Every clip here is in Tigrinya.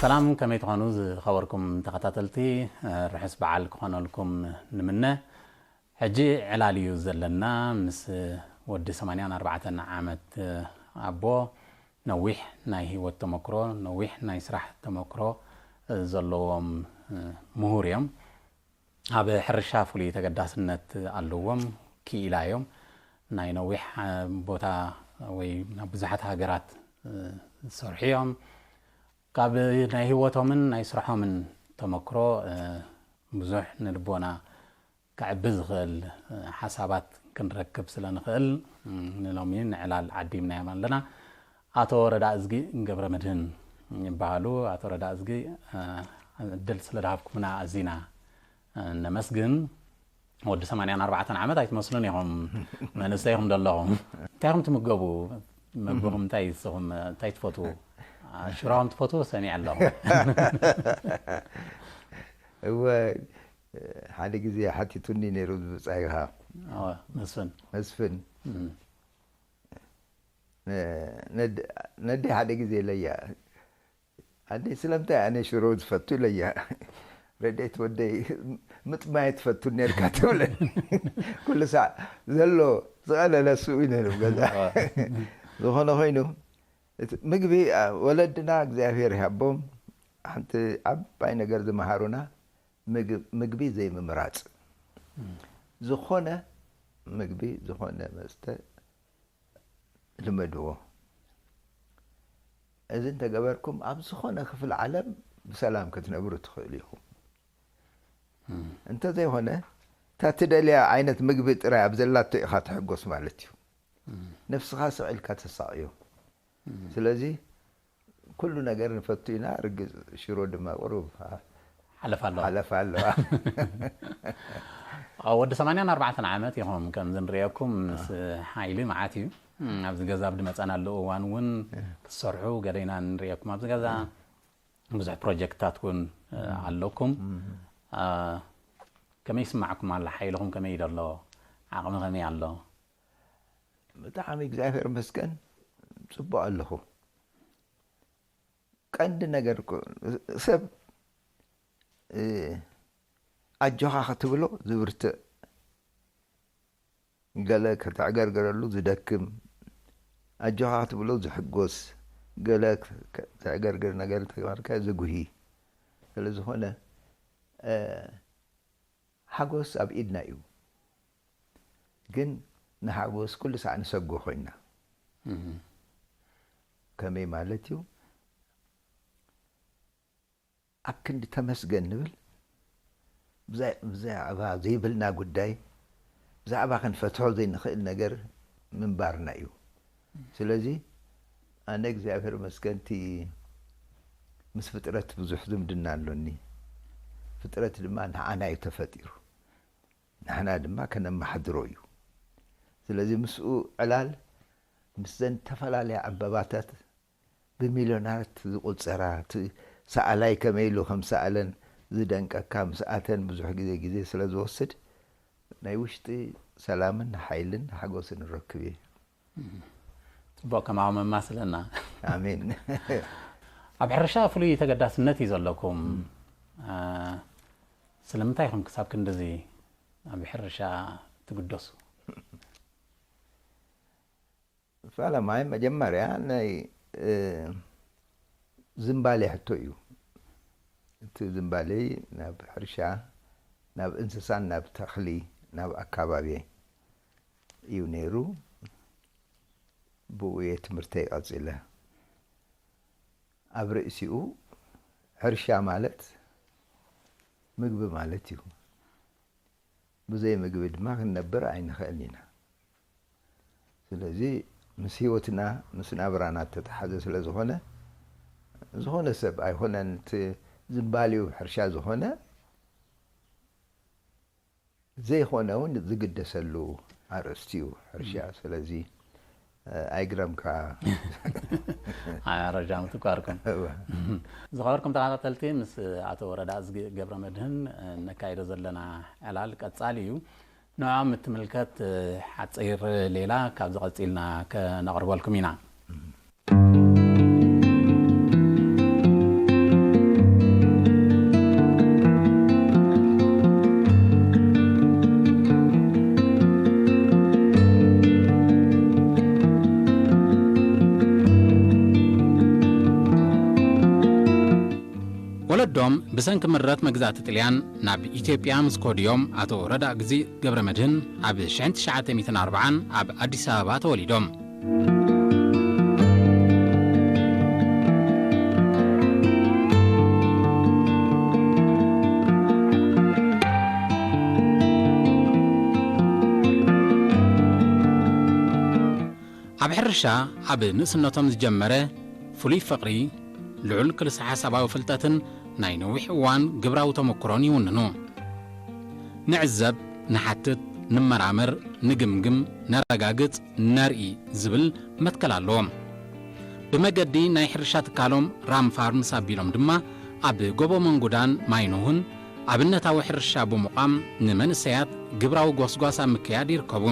ሰላም፣ ከመይ ትኾኑ ዝኸበርኩም ተኸታተልቲ? ርሑስ በዓል ክኾነልኩም ንምነ። ሕጂ ዕላል እዩ ዘለና ምስ ወዲ ሰማንያን ኣርባዕተን ዓመት ኣቦ፣ ነዊሕ ናይ ህይወት ተመክሮ፣ ነዊሕ ናይ ስራሕ ተመክሮ ዘለዎም ምሁር እዮም። ኣብ ሕርሻ ፍሉይ ተገዳስነት ኣለዎም። ክኢላ እዮም። ናይ ነዊሕ ቦታ ወይ ናብ ብዙሓት ሃገራት ዝሰርሑ እዮም። ካብ ናይ ህይወቶምን ናይ ስርሖምን ተመክሮ ብዙሕ ንልቦና ከዕቢ ዝኽእል ሓሳባት ክንረክብ ስለ ንኽእል፣ ንሎሚ ንዕላል ዓዲምናዮም ኣለና። ኣቶ ረዳ እዝጊ ገብረ መድህን ይበሃሉ። ኣቶ ረዳ እዝጊ፣ ዕድል ስለ ዝሃብኩምና ኣዚና ነመስግን። ወዲ ሰማንያን ኣርባዕተን ዓመት ኣይትመስሉን ኢኹም፣ መንእሰይ ኢኹም ዘለኹም። እንታይ ኢኹም ትምገቡ? መግብኹም እንታይ ንስኹም፣ እንታይ ትፈትዉ? ሽሮኹም ትፈትዉ ሰሚዐ ኣለኹ። እወ፣ ሓደ ግዜ ሓቲቱኒ ነይሩ ብጻይኻ። ኣዎ፣ መስፍን። መስፍን። እም። ነዲ ሓደ ግዜ ኢለያ፣ ኣደይ ስለምንታይ ኣነ ሽሮ ዝፈቱ ኢለያ። ረዴት ወደይ፣ ምጥማይ ትፈቱ ነርካ ትብለኒ። ኩሉ ሳዕ ዘሎ ዝቐለለ እሱ እዩ ነይሩ ገዛ። ዝኾነ ኮይኑ፣ እቲ ምግቢ፣ ኣ፣ ወለድና እግዚኣብሔር ይሃቦም፣ ሓንቲ ዓባይ ነገር ዝመሃሩና፣ ምግብ-፣ ምግቢ ዘይምምራጽ። ዝኾነ ምግቢ፣ ዝኾነ መስተ ልመድዎ። እዚ እንተገበርኩም፣ ኣብ ዝኾነ ክፍሊ ዓለም ብሰላም ክትነብሩ ትኽእሉ ኢኹም። እንተዘይኾነ፣ እታ ትደልያ ዓይነት ምግቢ ጥራይ ኣብ ዘላቶ ኢኻ ትሕጎስ ማለት እዩ። ነፍስኻ ስቕ ኢልካ ተሳቕዮ። ስለዚ፣ ኩሉ ነገር ንፈቱ ኢና፣ ርግጽ ሽሮ ድማ ቁሩብ ሓለፍ ኣለዋ። ሓለፍ ኣለዋ። ኣብ ወዲ ሰማንያን ኣርባዕተን ዓመት ኢኹም ከምዚ ንርእየኩም፣ ምስ ሓይሊ መዓት እዩ። ኣብዚ ገዛ ኣብ ድመጻናሉ እዋን እውን ክትሰርሑ ገለ ኢና ንርእየኩም። ኣብዚ ገዛ ብዙሕ ፕሮጀክትታት እውን ኣለኩም። ከመይ ይስማዕኩም ኣሎ? ሓይልኹም ከመይ እዩ ዘሎ? ዓቕሚ ከመይ ኣሎ? ብጣዕሚ እግዚኣብሔር ይመስገን፣ ጽቡቕ ኣለኹ። ቀንዲ ነገር እኮ፣ ሰብ፣ እ፣ ኣጆኻ ክትብሎ ዝብርትዕ፣ ገለ ከተዕገርግረሉ ዝደክም፣ ኣጆኻ ክትብሎ ዝሕጎስ፣ ገለ ከተዕገርግር ነገር እንተገበርካዮ ዝጉሂ። ስለ ዝኾነ፣ እ፣ ሓጎስ ኣብ ኢድና እዩ። ግን ንሓጎስ ኩሉ ሳዕ ንሰጎ ኮይና። ከመይ ማለት እዩ? ኣብ ክንዲ ተመስገን ንብል፣ ብዛ-፣ ብዛዕባ ዘይብልና ጉዳይ፣ ብዛዕባ ክንፈትሖ ዘይንኽእል ነገር ምንባርና እዩ። ስለዚ ኣነ እግዚኣብሔር ይመስገን፣ እቲ ምስ ፍጥረት ብዙሕ ዝምድና ኣሎኒ። ፍጥረት ድማ ንዓና እዩ ተፈጢሩ። ንሕና ድማ ከነመሓድሮ እዩ። ስለዚ ምስኡ ዕላል፣ ምስዘን ዝተፈላለያ ዕምበባታት ብሚልዮናት ዝቑጸራ፣ እቲ ሰኣላይ ከመይ ኢሉ ከም ሰኣለን ዝደንቀካ፣ ምስኣተን ብዙሕ ግዜ፣ ግዜ ስለ ዝወስድ፣ ናይ ውሽጢ ሰላምን ሓይልን ሓጎስን እረክብ እየ። ጽቡቕ፣ ከማኹም የማስለና። ኣሜን። ኣብ ሕርሻ ፍሉይ ተገዳስነት እዩ ዘለኩም። እ፣ ስለምንታይ ኢኹም ክሳብ ክንድዚ ኣብ ሕርሻ ትግደሱ? ፈለማይ መጀመርያ ናይ፣ እ፣ ዝምባሌ ሕቶ እዩ። እቲ ዝምባሌ ናብ ሕርሻ፣ ናብ እንስሳን፣ ናብ ተኽሊ፣ ናብ ኣካባቢ እዩ ነይሩ። ብኡ እየ ትምህርተይ ቀጺለ። ኣብ ርእሲኡ ሕርሻ ማለት ምግቢ ማለት እዩ። ብዘይ ምግቢ ድማ ክንነብር ኣይንኽእልን ኢና። ስለዚ ምስ ህይወትና፣ ምስ ናብራና እተተሓዘ ስለ ዝኾነ፣ ዝኾነ ሰብ ኣይኮነን እቲ ዝምባሌኡ ሕርሻ ዝኾነ፣ ዘይኾነ እውን ዝግደሰሉ ኣርእስቲ እዩ ሕርሻ። ስለዚ፣ እ፣ ኣይግረምካ። ኣረጃም ትኳርኩም። እወ። ዝኸበርኩም ተኸታተልቲ፣ ምስ ኣቶ ወረዳ እዝጊ ገብረ መድህን ነካይዶ ዘለና ዕላል ቀጻሊ እዩ። ንዕኦም እትምልከት ሓጺር ሌላ ካብዚ ቀጺልና ከነቕርበልኩም ኢና። ብሰንኪ ምረት መግዛእቲ ጥልያን ናብ ኢትዮጵያ ምስ ከዱ እዮም ኣቶ ረዳእ ግዚ ገብረ መድህን ኣብ ሽሕን ትሽዓተ ሚእትን ኣርባዓን ኣብ ኣዲስ ኣበባ ተወሊዶም። ኣብ ሕርሻ ኣብ ንእስነቶም ዝጀመረ ፍሉይ ፍቕሪ፣ ልዑል ክልሰ ሓሳባዊ ፍልጠትን ናይ ነዊሕ እዋን ግብራዊ ተመክሮን ይውንኑ። ንዕዘብ፣ ንሓትት፣ ንመራመር፣ ንግምግም፣ ነረጋግጽ፣ ነርኢ ዝብል መትከል ኣለዎም። ብመገዲ ናይ ሕርሻ ትካሎም ራም ፋርምስ ኣቢሎም ድማ ኣብ ጎቦ መንጉዳን ማይኖሁን ኣብነታዊ ሕርሻ ብምቋም ንመንእሰያት ግብራዊ ጎስጓስ ኣብ ምክያድ ይርከቡ።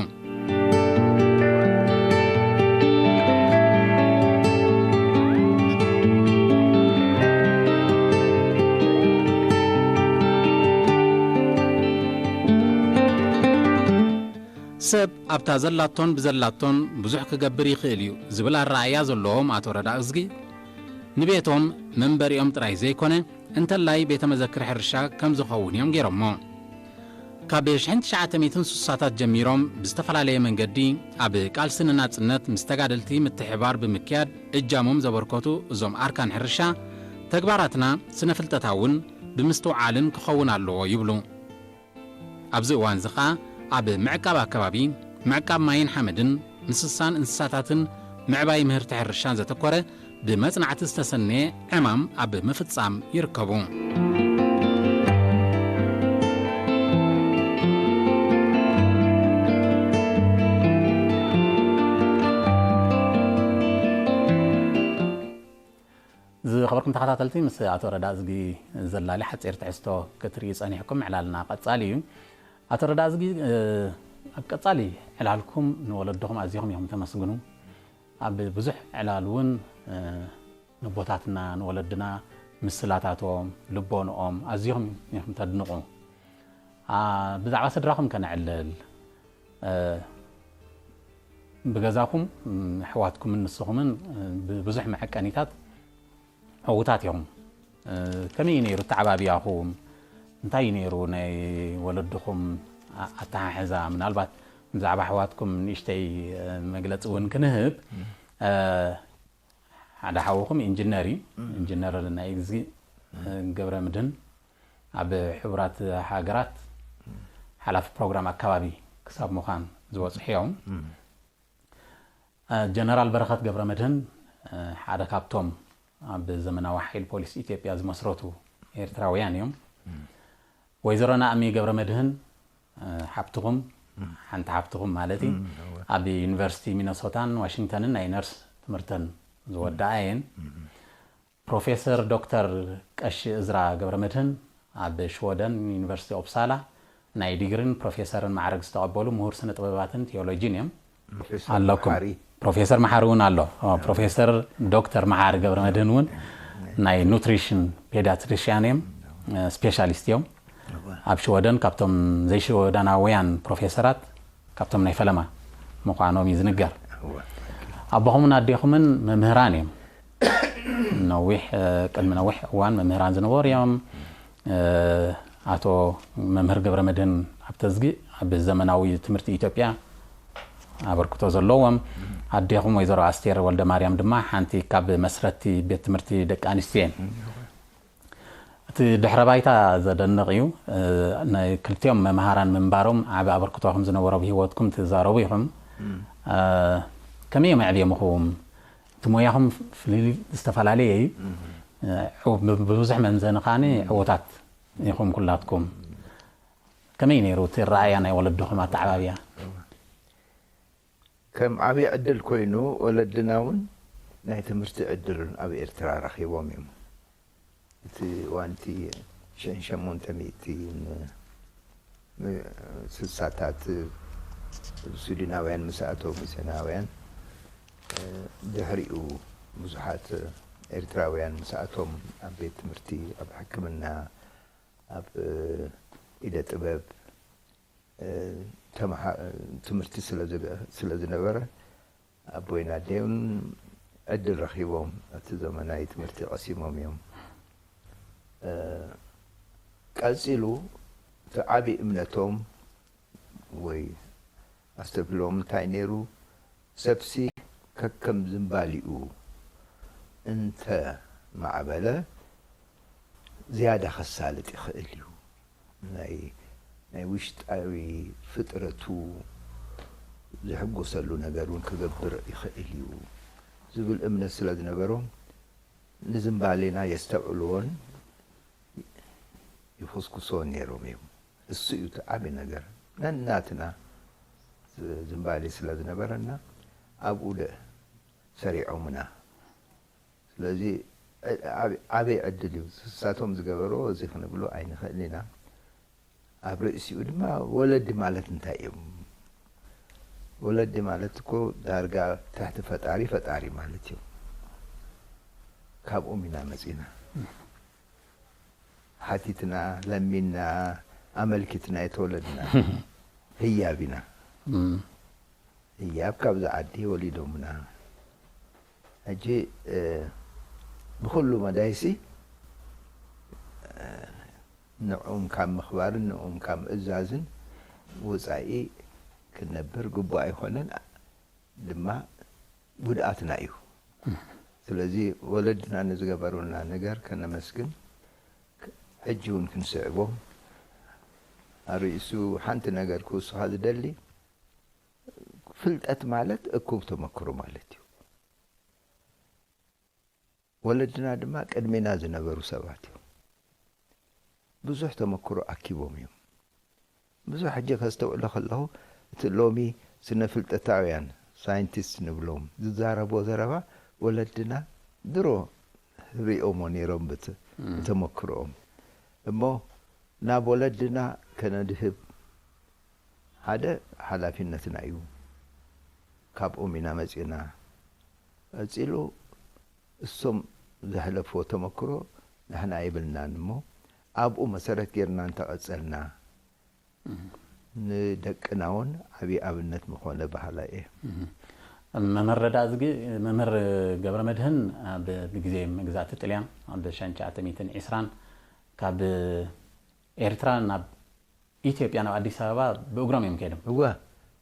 ሰብ ኣብታ ዘላቶን ብዘላቶን ብዙሕ ክገብር ይኽእል እዩ ዝብል ኣረኣእያ ዘለዎም ኣቶ ረዳእዝጊ፣ ንቤቶም መንበሪኦም ጥራይ ዘይኮነ፣ እንተላይ ቤተ መዘክር ሕርሻ ከም ዝኸውን እዮም ገይሮሞ። ካብ ሽሕን ትሽዓተ ሚእትን ስሳታት ጀሚሮም ብዝተፈላለየ መንገዲ ኣብ ቃልሲ ንናጽነት ምስ ተጋደልቲ ምትሕብባር ብምክያድ እጃሞም ዘበርከቱ እዞም ኣርካን ሕርሻ፣ ተግባራትና ስነ ፍልጠታውን ብምስትውዓልን ክኸውን ኣለዎ ይብሉ። ኣብዚ እዋን እዚ ኸኣ ኣብ ምዕቃብ ኣከባቢ፣ ምዕቃብ ማይን ሓመድን፣ ምስሳን እንስሳታትን ምዕባይ ምህርቲ ሕርሻን ዘተኮረ ብመጽናዕቲ ዝተሰነየ ዕማም ኣብ ምፍጻም ይርከቡ። ዝኸበርኩም ተኸታተልቲ፣ ምስ ኣቶ ረዳእዝጊ ዘላሊ ሓጺር ትሕዝቶ ክትርእዩ ጸኒሕኩም፣ ዕላልና ቀጻሊ እዩ። ኣቶ ረዳእዝጊ፣ እ፣ ኣብ ቀጻሊ ዕላልኩም ንወለድኹም ኣዚኹም ኢኹም ተመስግኑ። ኣብ ብዙሕ ዕላል እውን፣ እ፣ ነቦታትና ንወለድና ምስላታቶም፣ ልቦንኦም ኣዚኹም ኢኹም ተድንቑ። ኣ፣ ብዛዕባ ስድራኹም ከነዕልል፣ እ፣ ብገዛኹም፣ ም፣ ኣሕዋትኩምን ንስኹምን፣ እ፣ ብብዙሕ መዐቀኒታት ዕዉታት ኢኹም። እ፣ ከመይ እዩ ነይሩ ኣተዓባብያኹም? እንታይ እዩ ነይሩ ናይ ወለድኹም ኣ-፣ ኣተሓሕዛ? ምናልባት ብዛዕባ ኣሕዋትኩም ንእሽተይ፣ እ፣ መግለጺ እውን ክንህብ፣ እ፣ ሓደ ሓውኹም ኢንጂነር እዩ። ኢንጂነር ናይ ግዚ፣ እ፣ ገብረ ምድህን ኣብ ሕቡራት ሃገራት ሓላፊ ፕሮግራም ኣከባቢ ክሳብ ምዃን ዝበጽሑ እዮም። እ፣ ጀነራል በረኸት ገብረ መድህን፣ እ፣ ሓደ ካብቶም ኣብ ዘመናዊ ሓይሊ ፖሊስ ኢትዮጵያ ዝመስረቱ ኤርትራውያን እዮም። ወይዘሮ ናእሚ ገብረ መድህን፣ እ፣ ሓብትኹም፣ ሓንቲ ሓብትኹም ማለት እዩ፣ ኣብ ዩኒቨርሲቲ ሚነሶታን ዋሽንግተንን ናይ ነርስ ትምህርተን ዝወደኣ እየን። ፕሮፌሰር ዶክተር ቀሺ እዝራ ገብረ መድህን ኣብ ሽወደን ዩኒቨርሲቲ ኦፕሳላ ናይ ዲግሪን ፕሮፌሰርን ማዕረግ ዝተቐበሉ ምሁር ስነ ጥበባትን ቴዎሎጂን እዮም። ፕሮፌሰር ኣለኩም። መሓሪ። ፕሮፌሰር መሓሪ እውን ኣሎ። ኦ፣ ፕሮፌሰር ዶክተር መሓሪ ገብረ መድህን እውን ናይ ኑትሪሽን ፔዲያትሪሽያን እዮም፣ እ፣ ስፔሻሊስት እዮም። እወ። ኣብ ሽወደን ካብቶም ዘይሽወደናውያን ፕሮፌሰራት ካብቶም ናይ ፈለማ ምዃኖም እዩ ዝንገር። እወ። ኣቦኹምን ኣዴኹምን መምህራን እዮም። ነዊሕ፣ እ፣ ቅድሚ ነዊሕ እዋን መምህራን ዝነበሩ እዮም። እ፣ ኣቶ መምህር ገብረ መድህን ሃብተዝጊ ኣብ ዘመናዊ ትምህርቲ ኢትዮጵያ ኣበርክቶ ዘለዎም፣ ኣዴኹም ወይዘሮ ኣስቴር ወልደ ማርያም ድማ ሓንቲ ካብ መስረትቲ ቤት ትምህርቲ ደቂ ኣንስትዮ እየን። እቲ ድሕረ ባይታ ዘደንቕ እዩ። እ፣ ናይ ክልቲኦም መምሃራን ምንባሮም ዓቢ ኣበርክቶ ከም ዝነበሮ ብህይወትኩም ትዛረቡ ኢኹም። እ፣ ከመይ እዮም ኣዕብዮምኹም? እቲ ሞያኹም ፍልልይ ዝተፈላለየ እዩ። እ፣ ዕው-፣ ብ-፣ ብብዙሕ መምዘኒ ከኣ ዕዉታት ኢኹም ኩላትኩም። ከመይ ነይሩ እቲ ረኣያ ናይ ወለድኹም ኣተዓባብያ? ከም ዓብዪ ዕድል ኮይኑ፣ ወለድና እውን ናይ ትምህርቲ ዕድል ኣብ ኤርትራ ረኺቦም እዮም። እቲ እዋን እቲ ሽሕን ሸሞንተ ሚእቲ ን-፣ ን-፣ ስሳታት ስዊድናውያን ምስ ኣተው፣ ሚስዮናውያን፣ እ፣ ድሕሪኡ ብዙሓት ኤርትራውያን ምስ ኣቶም ኣብ ቤት ትምህርቲ፣ ኣብ ሕክምና፣ ኣብ፣ እ፣ ኢደ ጥበብ፣ እ፣ ተመሃ-፣ ትምህርቲ ስለ ዝገ-፣ ስለ ዝነበረ፣ ኣቦይን ኣደይን ዕድል ረኺቦም እቲ ዘመናዊ ትምህርቲ ቀሲሞም እዮም። ቀጺሉ እቲ ዓቢ እምነቶም ወይ ኣስተብህሎም እንታይ ነይሩ? ሰብሲ ከከም ዝንባሊኡ እንተ ማዕበለ ዝያዳ ከሳልጥ ይኽእል እዩ። ናይ ናይ ውሽጣዊ ፍጥረቱ ዝሕጎሰሉ ነገር እውን ክገብር ይኽእል እዩ ዝብል እምነት ስለ ዝነበሮም ንዝንባሌና የስተብዕልዎን ይኹስኩስዎን ነይሮም እዮም። እሱ እዩ እቲ ዓቢ ነገር። ነናትና ዝንባሌ ስለ ዝነበረና ኣብኡ ደ ሰሪዖምና። ስለዚ ዓበይ ዕድል እዩ። ንሳቶም ዝገበርዎ እዚ ክንብሎ ኣይንኽእልን ኢና። ኣብ ርእሲኡ ድማ ወለዲ ማለት እንታይ እዮም? ወለዲ ማለት እኮ ዳርጋ ትሕቲ ፈጣሪ ፈጣሪ ማለት እዮም። ካብኦም ኢና መጺና። ሓቲትና፣ ለሚንና፣ ኣመልኪትና የተወለድና ህያብ ኢና። ህያብ ካብዚ ዓዲ ወሊዶምና። ሕጂ ብኩሉ መዳይሲ ንዕኦም ካብ ምኽባርን ንዕኦም ካብ ምእዛዝን ወጻኢ ክንነብር ግቡእ ኣይኮነን፣ ድማ ጉድኣትና እዩ። ስለዚ ወለድና ንዝገበሩልና ነገር ከነመስግን ሕጂ እውን ክንስዕቦም ኣርእሱ ሓንቲ ነገር ክውስኻ ዝደሊ ፍልጠት ማለት እኩብ ተመክሮ ማለት እዩ። ወለድና ድማ ቅድሜና ዝነበሩ ሰባት እዮም። ብዙሕ ተመክሮ ኣኪቦም እዮም። ብዙሕ ሕጂ ከስተውዕሎ ከለኹ እቲ ሎሚ ስነ ፍልጠታውያን ሳይንቲስት ንብሎም ዝዛረቦ ዘረባ ወለድና ድሮ ርእዮሞ ነይሮም ብት ብተመክሮኦም እሞ ናብ ወለድና ከነድህብ ሓደ ሓላፊነትና እዩ። ካብኦም ኢና መጺእና። ቀጺሉ እሶም ዘሕለፍዎ ተመክሮ ንሕና የብልናን እሞ ኣብኡ መሰረት ጌርና እንተቐጸልና ንደቅና እውን ዓብዪ ኣብነት ምኾነ በሃላይ እየ። መምህር ረዳ እዝጊ መምህር ገብረ መድህን ኣብ ብግዜ መግዛእቲ ጥልያን ኣብ ሻንቻ ኣተሚትን ዒስራን ካብ ኤርትራ ናብ ኢትዮጵያ ናብ ኣዲስ ኣበባ ብእግሮም እዮም ከይዶም። እወ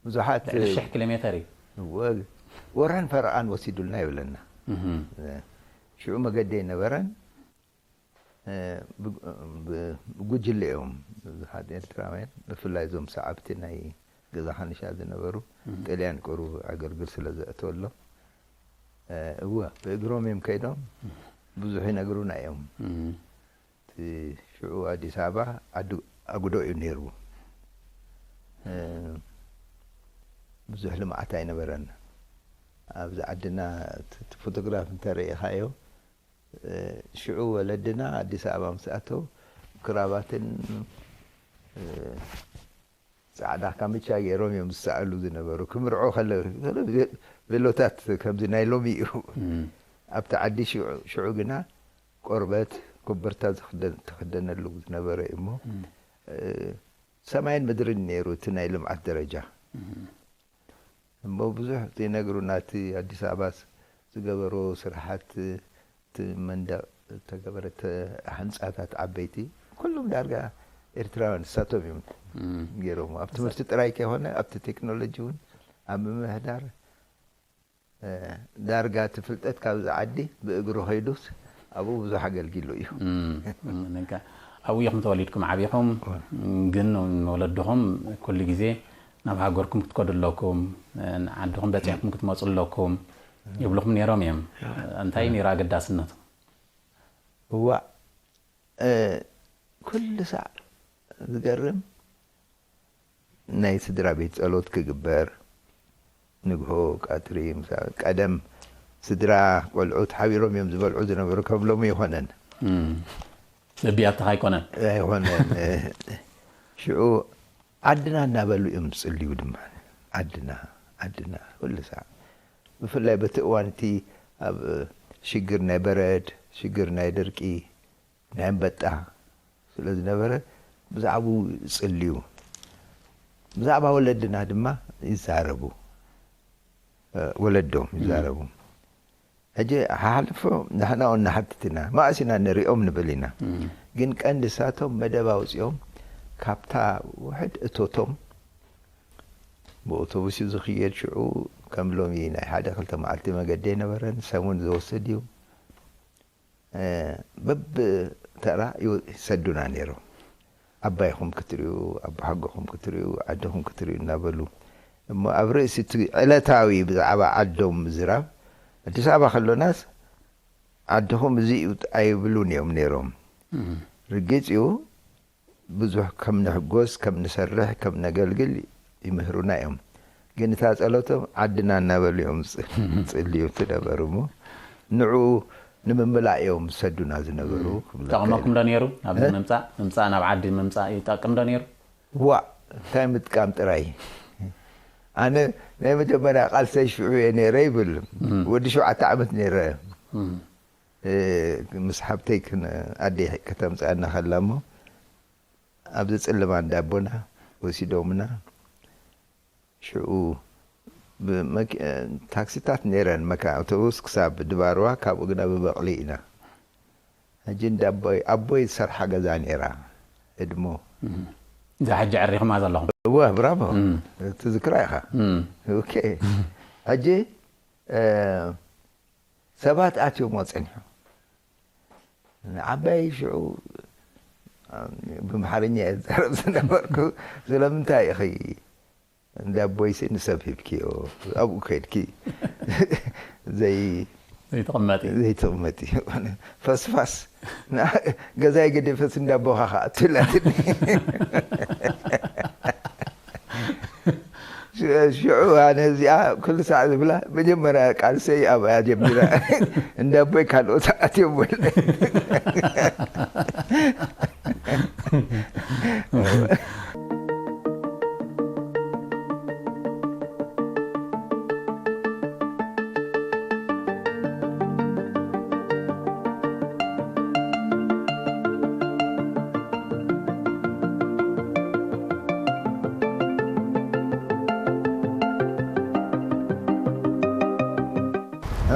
ብዙሓት ልዕሊ ሽሕ ኪሎ ሜተር እዩ። እወ ወርሕን ፈረቓን ወሲዱልና ይብለና። ሽዑ መገዲ ኣይነበረን። ብጉጅለ እዮም ብዙሓት ኤርትራውያን ብፍላይ እዞም ሰዓብቲ ናይ ገዛ ሓንሻ ዝነበሩ ጥልያን ቁሩብ ዕግርግር ስለ ዘእተወሎም እወ ብእግሮም እዮም ከይዶም ብዙሕ ይነግሩና እዮም። እቲ ሽዑ ኣዲስ ኣበባ ዓዲ ኣጉዶ እዩ ነይሩ። ብዙሕ ልምዓት ኣይነበረን። ኣብዚ ዓድና እቲ ፎቶግራፍ እንተረኢኻዮ ሽዑ ወለድና ኣዲስ ኣበባ ምስ ኣተው ክራባትን ጻዕዳ ካምቻ ገይሮም እዮም ዝሰኣሉ ዝነበሩ። ክምርዖ ከለ ቬሎታት ከምዚ ናይ ሎሚ እዩ። ኣብቲ ዓዲ ሽዑ ግና ቆርበት ኮበርታ ዝኽደን ትኽደነሉ ዝነበረ እዩ እሞ ሰማይን ምድርን ነይሩ እቲ ናይ ልምዓት ደረጃ። እሞ ብዙሕ ዘይነግሩና እቲ ኣዲስ ኣበባስ ዝገበሮ ስራሓት እቲ መንደቕ ዝተገበረ ህንፃታት ዓበይቲ ኩሎም ዳርጋ ኤርትራውያን ንሳቶም እዮም ገይሮም ኣብ ትምህርቲ ጥራይ ከይኮነ ኣብቲ ቴክኖሎጂ እውን ኣብ ምምህዳር ዳርጋ እቲ ፍልጠት ካብዚ ዓዲ ብእግሩ ከይዱስ ኣብኡ ብዙሕ ኣገልጊሉ እዩ። ኣብኡ ኢኹም ተወሊድኩም ዓቢኹም፣ ግን ወለድኹም ኩሉ ግዜ ናብ ሃገርኩም ክትከዱ ኣለኩም፣ ዓድኹም በፂሕኩም ክትመፁ ኣለኩም ይብልኹም ነይሮም እዮም። እንታይ ነይሩ ኣገዳስነቱ? እዋእ ኩሉ ሳዕ ዝገርም ናይ ስድራ ቤት ጸሎት ክግበር ንግሆ ቀትሪ ምሳ ቀደም ስድራ ቆልዑት ሓቢሮም እዮም ዝበልዑ ዝነበሩ ከም ሎሚ ይኾነን በቢያትኻ ኣይኮነን ኣይኾነን ሽዑ ዓድና እናበሉ እዮም ዝጽልዩ ድማ ዓድና ዓድና ኩሉ ሳዕ ብፍላይ በቲ እዋን እቲ ኣብ ሽግር ናይ በረድ ሽግር ናይ ድርቂ ናይ ኣንበጣ ስለ ዝነበረ ብዛዕባኡ ይጽልዩ። ብዛዕባ ወለድና ድማ ይዛረቡ። ወለዶም ይዛረቡ። ሕጂ ሓሓልፎ ንሕና እውን ንሓትት ኢና። መኣስ ኢና ንሪኦም ንብል ኢና። ግን ቀንዲ ሳቶም መደብ ኣውጺኦም ካብታ ውሕድ እቶቶም ብኣውቶቡስ እዩ ዝኽየድ። ሽዑ ከም ሎሚ ናይ ሓደ ክልተ መዓልቲ መገዲ ኣይነበረን፣ ሰሙን ዝወስድ እዩ። በብተራ ይሰዱና ነይሮም። ኣባይኹም ክትሪኡ፣ ኣቦሓጎኹም ክትሪኡ፣ ዓድኹም ክትሪኡ እናበሉ እሞ ኣብ ርእሲ እቲ ዕለታዊ ብዛዕባ ዓዶም ምዝራብ፣ ኣዲስ ኣበባ ከሎናስ ዓድኹም እዚ እዩ ኣይብሉን እዮም ነይሮም። ርግጽ እዩ ብዙሕ ከም ንሕጎስ፣ ከም ንሰርሕ፣ ከም ነገልግል ይምህሩና እዮም። ግን እታ ጸሎቶም ዓድና እናበሉ እዮም ዝጽልዩ ትነበሩ እሞ ንዕኡ ንምምላእ እዮም ዝሰዱና ዝነበሩ ክብለካ እየ። ጠቕመኩም ዶ ነይሩ? ኣብዚ እ? ምምጻእ ምምጻእ ናብ ዓዲ ምምጻእ ይጠቅም ዶ ነይሩ? ዋእ እንታይ ምጥቃም ጥራይ። ኣነ ናይ መጀመርያ ቃልሰይ ሽዑ እየ ነይረ ይብል። ወዲ ሸውዓተ ዓመት ነይረ። እ፣ ምስ ሓብተይ ክን-፣ ኣደይ ከተምጽኣና ከላ እሞ ኣብዚ ጽልማ እንዳቦና ወሲዶምና። ሽዑ ብመኪ-፣ ታክሲታት ነይረን፣ መካ-፣ ኣውቶቡስ ክሳብ ድባርዋ፣ ካብኡ ግና ብበቕሊ ኢና። ሕጂ እንዳ ኣቦይ፣ ኣቦይ ዝሰርሓ ገዛ ነይራ፣ ህድሞ። እዛ ሕጂ ዕሪኽማ ዘለኹም? እወ፣ ብራቮ። ትዝክራ ኢኻ። ኦኬ። ሕጂ፣ እ፣ ሰባት ኣትዮሞ ጸኒሖም። ንዓባይ ሽዑ፣ ብኣምሓርኛ እየ ዝዛረብ ዝነበርኩ፣ "ስለምንታይ ኢኺ እንዳ ኣቦይሲ ንሰብ ሂብክዮ? ኣብኡ ከድኪ ዘይ-" ዘይትቕመጢ። "ዘይትቕመጢ?" ፈስፋስ። ና-፣ ገዛይ ገዲፈስ እንዳ ኣቦኻ ክኣቱ ኢላትኒ። ሽ-፣ ሽዑ ኣነ እዚኣ ኩሉ ሳዕ ዝብላ መጀመርያ ቃልሰይ ኣብኣ ጀሚራ። እንዳ ኣቦይ ካልኦት ኣትዮም ወለ።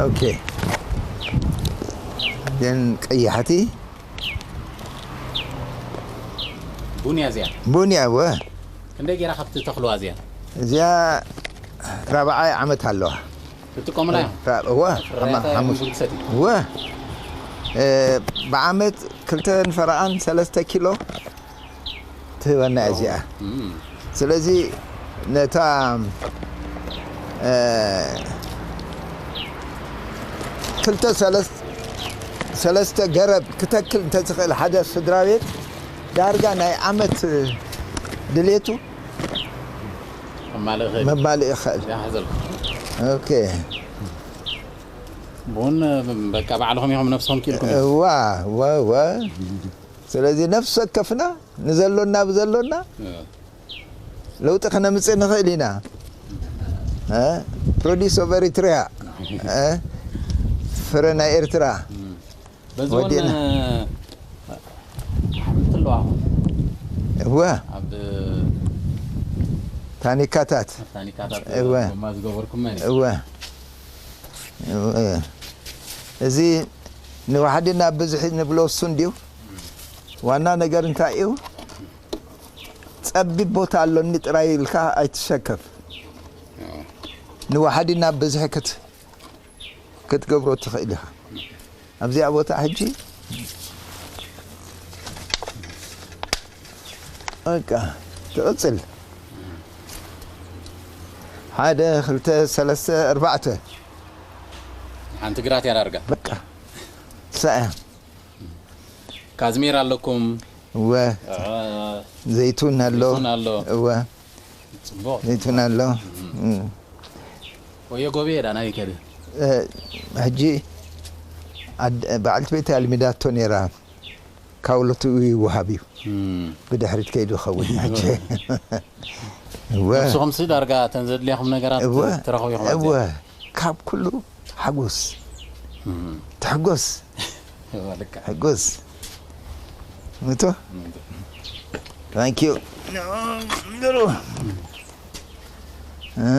ኦኬ። ግን ቀያሕቲ ቡን እያ እዚኣ። ቡን እያ፣ እወ። ክንደይ ጌራ ካብ ትተኽልዋ እዚኣ? እዚኣ ራብዓይ ዓመት ኣለዋ። ትጥቀሙላ እዮም? ራ-፣ እወ፣ ፍርያታ ሓሙስ-፣ ቡን ትሰትዩ? እወ። እ፣ ብዓመት ክልተ ንፈረቓን ሰለስተ ኪሎ ትህበና እያ እዚኣ። እም። ስለዚ ነታ፣ እ፣ ክልተ ሰለስ-፣ ሰለስተ ገረብ ክተክል እንተዝኽእል ሓደ ስድራ ቤት ዳርጋ ናይ ዓመት ድሌቱ ከማልእ ይኽእል። መማልእ ይኽእል። ይሓዘልኩም። ኦኬ። ቡን በቃ ባዕልኹም ኢኹም ነፍስኹም ኪኢልኩም ኢኹም። እዋ፣ እዋ፣ እዋ። ስለዚ ነፍሲ ወከፍና ንዘሎና ብዘሎና እ። ለውጢ ከነምጽእ ንኽእል ኢና። እ? Produce of Eritrea። እ? ፍረ ናይ ኤርትራ። እም። በዚ እውን ወዲእና። ኣሕምልቲ ኣለዋ። እወ። ኣብ ታኒካታት። ኣብ ታኒካታት እወ። ጎማ ዝገበርኩመን። እወ። እወ። እዚ ንዋሕዲ ናብ ብዝሒ ንብሎ እሱ እንድዩ። ዋና ነገር እንታይ እዩ? ጸቢብ ቦታ ኣሎኒ ጥራይ ኢልካ ኣይትሸከፍ። ንዋሕዲ ናብ ብዝሒ ክት-፣ ክትገብሮ ትኽእል ኢኻ። ኣብዚኣ ቦታ ሕጂ በቃ ትቕጽል። ሓደ፣ ክልተ፣ ሰለስተ፣ ኣርባዕተ። ሓንቲ ግራት እያ ዳርጋ። በቃ። ሰ-፣ ካዝሚር ኣለኩም። እወ። አ፣ ዘይቱን ኣሎ። ዘይቱን ኣሎ። እወ። ጽቡቕ። ዘይቱን ኣሎ። እም። እም። ወዮ ጎብየ ዳ ናይ ከደ? እ፣ ሕጂ ኣድ-፣ በዓልቲ ቤት ኣልሚዳቶ ነይራ። ካውሎቱ ይወሃብ እዩ። እም። ብድሕሪት ከይዱ ይኸውን ሕጂ። እወ። ንስኹም ሲ ዳርጋ እተን ዘድልያኹም ነገራት እወ። ትረኽቡ ኢኹም ማለት እወ። እዩ። ካብ ኩሉ ሓጎስ። እም። ትሕጎስ። እወ፣ ልክዕ። ሕጎስ። ምቶ? ምቶ። Thank you። እ?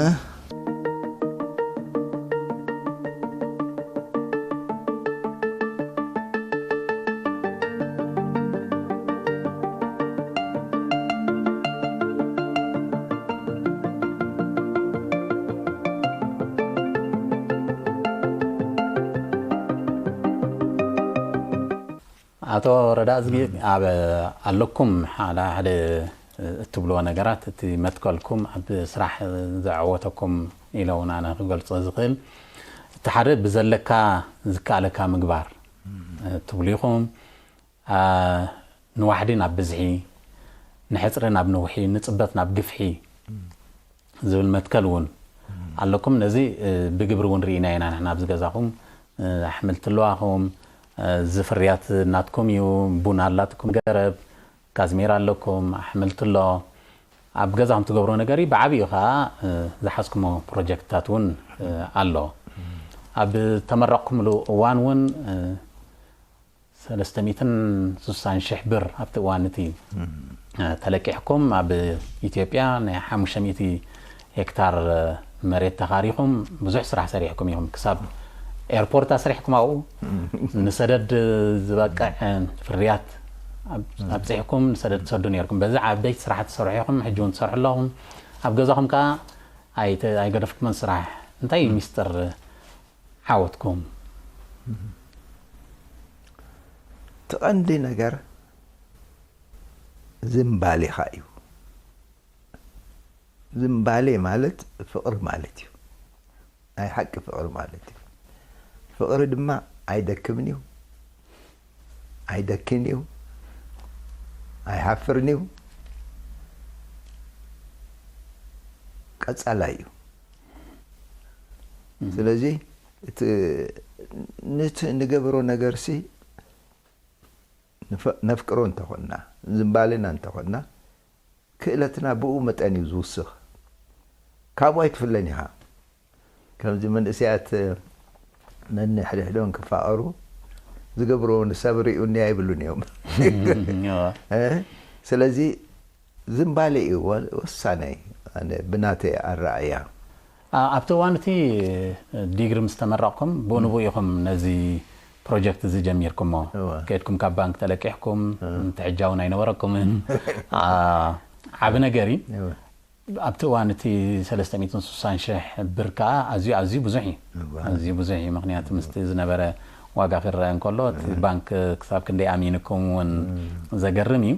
ኣቶ ረዳ እዝጊ፣ ኣብ ኣለኩም ሓደ ሓደ እትብልዎ ነገራት፣ እቲ መትከልኩም ኣብ ስራሕ ዘዕወተኩም ኢለ እውን ኣነ ክገልጾ ዝኽእል፣ እቲ ሓደ ብዘለካ ዝከኣለካ ምግባር ትብሉ ኢኹም። ንዋሕዲ ናብ ብዝሒ፣ ንሕጽሪ ናብ ነውሒ፣ ንጽበት ናብ ግፍሒ ዝብል መትከል እውን ኣለኩም። ነዚ ብግብሪ እውን ርኢና ኢና። ንሕና ኣብዚ ገዛኹም ኣሕምልቲ ኣለዋኹም፣ እዚ ፍርያት ናትኩም እዩ። ቡን ኣላትኩም፣ ገረብ፣ ካዝሜራ ኣለኩም፣ ኣሕምልቲ ኣሎ። ኣብ ገዛኹም ትገብሮ ነገር እዩ። ብዓብዩ ከዓ ዝሓዝኩሞ ፕሮጀክትታት እውን ኣሎ። ኣብ ተመረቕኩምሉ እዋን እውን ሰለስተ ሚእትን ስሳን ሽሕ ብር ኣብቲ እዋን እቲ ተለቂሕኩም፣ ኣብ ኢትዮጵያ ናይ ሓሙሽተ ሚእቲ ሄክታር መሬት ተኻሪኹም ብዙሕ ስራሕ ሰሪሕኩም ኢኹም። ክሳብ ኤርፖርት ኣስሪሕኩም ኣብኡ፣ ንሰደድ ዝበቅዕ ፍርያት ኣብፂሕኩም ንሰደድ ትሰዱ ነርኩም። በዚ ዓበይቲ ስራሕ ትሰርሑ ኢኹም፣ ሕጂ እውን ትሰርሑ ኣለኹም። ኣብ ገዛኹም ከዓ ኣይገደፍኩምን ስራሕ። እንታይ እዩ ሚስጥር ዓወትኩም? እቲ ቀንዲ ነገር ዝምባሌኻ እዩ። ዝምባሌ ማለት ፍቕሪ ማለት እዩ። ናይ ሓቂ ፍቕሪ ማለት እዩ። ፍቕሪ ድማ ኣይደክምን እዩ፣ ኣይደክን እዩ፣ ኣይሓፍርን እዩ፣ ቀጻላይ እዩ። ስለዚ እቲ ንገብሮ ነገርሲ ነፍቅሮ እንተኾንና፣ ዝምባሌና እንተኾንና፣ ክእለትና ብኡ መጠን እዩ ዝውስኽ። ካብኡ ኣይትፍለን ኢኻ። ከምዚ መንእሰያት ነንሕድሕዶም ክፋቐሩ ዝገብርዎ ንሰብ ርእዩኒ ኣይብሉን እዮም። ስለዚ ዝምባሌ እዩ ወሳናይ። ኣነ ብናተይ ኣረኣእያ። ኣብቲ እዋን እቲ ዲግሪ ምስ ተመረቕኩም ብኡ ንብኡ ኢኹም ነዚ ፕሮጀክት እዚ ጀሚርኩሞ። ከድኩም ካብ ባንክ ተለቂሕኩም፣ ትሕጃውን ኣይነበረኩምን። ዓቢ ነገር እዩ። ኣብቲ እዋን እቲ ሰለስተ ሚእትን ስሳን ሽሕ ብር ከኣ ኣዝዩ ኣዝዩ ብዙሕ እዩ። ኣዝዩ ብዙሕ እዩ። ምክንያቱ ምስቲ ዝነበረ ዋጋ ክረአ እንከሎ እቲ ባንክ ክሳብ ክንደይ ኣሚንኩም እውን ዘገርም እዩ።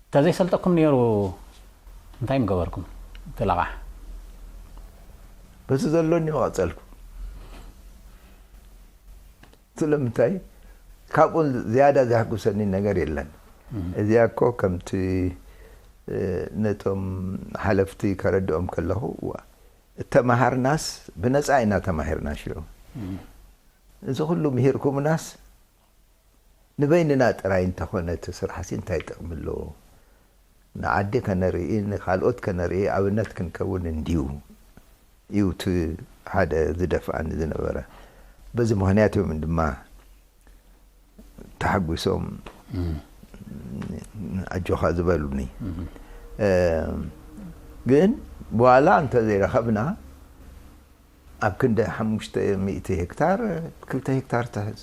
እንተዘይሰልጠኩም ነይሩ እንታይ ምገበርኩም? እቲ ለቓሕ በቲ ዘሎኒ ምቐጸልኩ። ስለምንታይ ካብኡ ዝያዳ ዘሕጉሰኒ ነገር የለን። እዚኣ እኮ ከምቲ ነቶም ሓለፍቲ ከረድኦም ከለኹ እተመሃርናስ ብነፃ ኢና ተማሂርና ሽዑ። እዚ ኩሉ ምሂርኩምናስ ንበይንና ጥራይ እንተኾነ እቲ ስራሕሲ እንታይ ጥቕሚ ኣለዎ? ንዓዲ ከነርኢ ንኻልኦት ከነርኢ ኣብነት ክንከውን እንድዩ እዩ እቲ ሓደ ዝደፍኣኒ ዝነበረ። በዚ ምኽንያት እዮም ድማ ተሓጒሶም ኣጆኻ ዝበሉኒ። ግን በኋላ እንተዘይረኸብና ኣብ ክንዲ ሓሙሽተ ሚእቲ ሄክታር ክልተ ሄክታር ትሕዝ።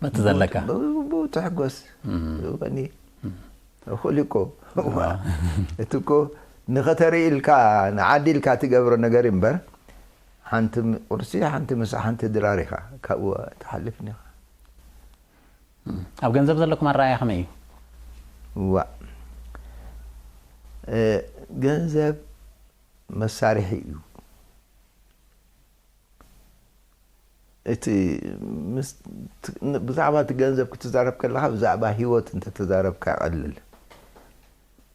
በቲ ዘለካ ብኡ ትሕጎስ። እኒ እኹል እኮ እቲ እኮ ንኸተርኢ ኢልካ ንዓዲ ኢልካ ትገብሮ ነገር እምበር ሓንቲ ቁርሲ ሓንቲ ምሳ ሓንቲ ድራር ኢኻ ካብኡ ትሓልፍ ኒኻ። ኣብ ገንዘብ ዘለኩም ኣረኣያ ከመይ እዩ? ዋ ገንዘብ መሳርሒ እዩ። እቲ ብዛዕባ እቲ ገንዘብ ክትዛረብ ከለካ ብዛዕባ ሂወት እንተተዛረብካ ይቐልል።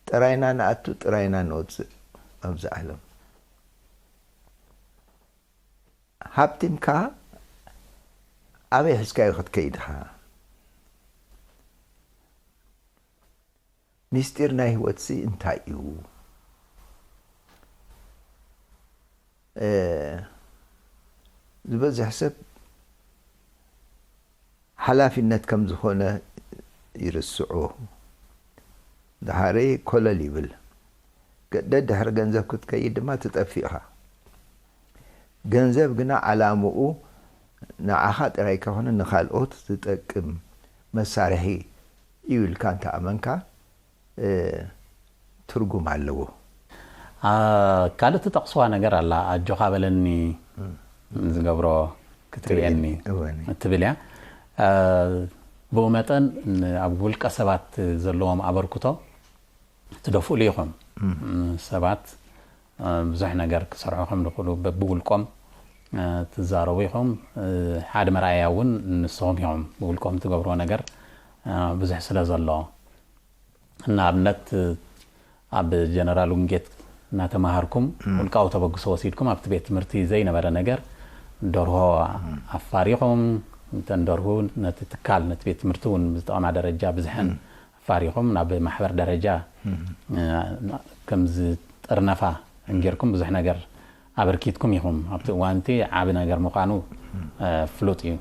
ጥራይና ንኣቱ ጥራይና ንወፅእ ኣብዚ ዓለም። ሃብቲምካ ኣበይ ሒዝካዮ ክትከይድ ኢኻ? ሚስጢር ናይ ህይወትሲ እንታይ እዩ? ዝበዝሕ ሰብ ሓላፊነት ከም ዝኾነ ይርስዖ። ድሓሪ ኮለል ይብል። ደድሕሪ ገንዘብ ክትከይድ ድማ ትጠፍእ ኢኻ። ገንዘብ ግና ዓላምኡ ንዓኻ ጥራይ ከይኮነ ንኻልኦት ዝጠቅም መሳርሒ እዩ ኢልካ እንተኣመንካ ትርጉም ኣለዎ። ካልእ ትጠቕስዋ ነገር ኣላ፣ ኣጆኻ በለኒ ዝገብሮ ክትርእየኒ እትብል እያ። ብኡ መጠን ኣብ ውልቀ ሰባት ዘለዎም ኣበርክቶ ትደፍእሉ ኢኹም። ሰባት ብዙሕ ነገር ክሰርሑ ከም ዝኽእሉ በብውልቆም ትዛረቡ ኢኹም። ሓደ መርኣያ እውን ንስኹም ኢኹም። ብውልቆም ትገብርዎ ነገር ብዙሕ ስለ ዘሎ፣ ንኣብነት ኣብ ጀነራል ውንጌት እናተማሃርኩም ውልቃዊ ተበግሶ ወሲድኩም ኣብቲ ቤት ትምህርቲ ዘይነበረ ነገር ደርሆ ኣፋሪኹም። እተን ደርሁ ነቲ ትካል፣ ነቲ ቤት ትምህርቲ እውን ብዝጠቐማ ደረጃ ብዝሐን ኣፋሪኹም ናብ ማሕበር ደረጃ ከም ዝጥርነፋ ጌርኩም ብዙሕ ነገር ኣበርኪትኩም ኢኹም። ኣብቲ እዋን እቲ ዓቢ ነገር ምዃኑ ፍሉጥ እዩ።